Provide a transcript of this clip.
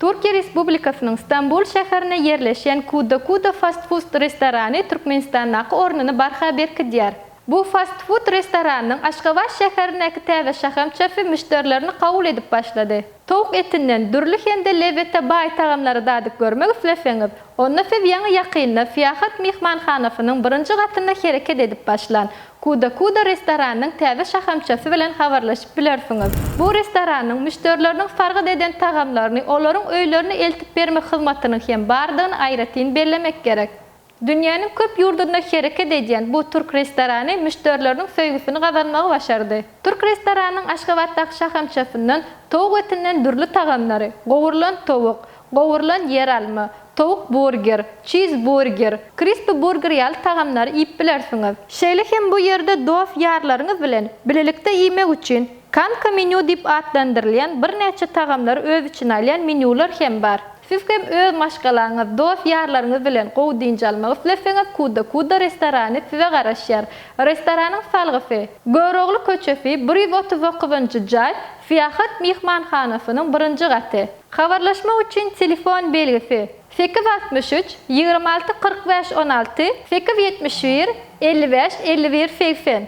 Türkiýe Respublikasynyň Stambul şäherinde ýerleşýän Kuda Kuda fast-fust restorany Türkmenistandaky ornuny barha berkidýär. Bu fast-fud restoranynyň Aşgabat şäherindäki täze şahamçasy müşderilerini kabul edip başlady. Towuk etinden dürli hem-de lezzete baý tagamlary dadyp görmek isleseňiz, onda siz ýaňy-ýakynda Syýahat myhmanhanasynyň birinji gatynda hereket edip başlan Kuda Kuda restoranynyň täze şahamçasy bilen habarlaşyp bilersiňiz. Bu restoranyň müşderileriniň sargyt eden tagamlaryny olaryň öýlerine eltip bermek hyzmatynyň hem bardygyny aýratyn bellemek gerek. Dünýäniň köp ýurdunda hereket edýän bu türk restorany müşderileriniň söýgüsini gazanmagy başardy. Türk restoranynyň Aşgabatdaky şahamçasyndan towuk etinden dürli tagamlary, gowrulan towuk, gowrulan ýeralma, towuk burger, çizburger, krispi burger ýaly tagamlary iýip bilersiňiz. Şeýle hem bu ýerde dost-ýarlaryňyz bilen bilelikde iýmek üçin Kanka menýu diýip atlandyrylýan birnäçe tagamlary öz içine alýan menýular hem bar. Siz hem öz maşgalaňyz, dost-ýarlaryňyz bilen gowy dynç almak isleseňiz Kuda Kuda restorany size garaşýar. Restoranyň salgysy, Görogly köçesi, 139-njy jaý, Syýahat myhmanhanasynyň birinji gaty. Habarlaşmak üçin telefon belgisi, 863 26 45 16, 871 55 51 80.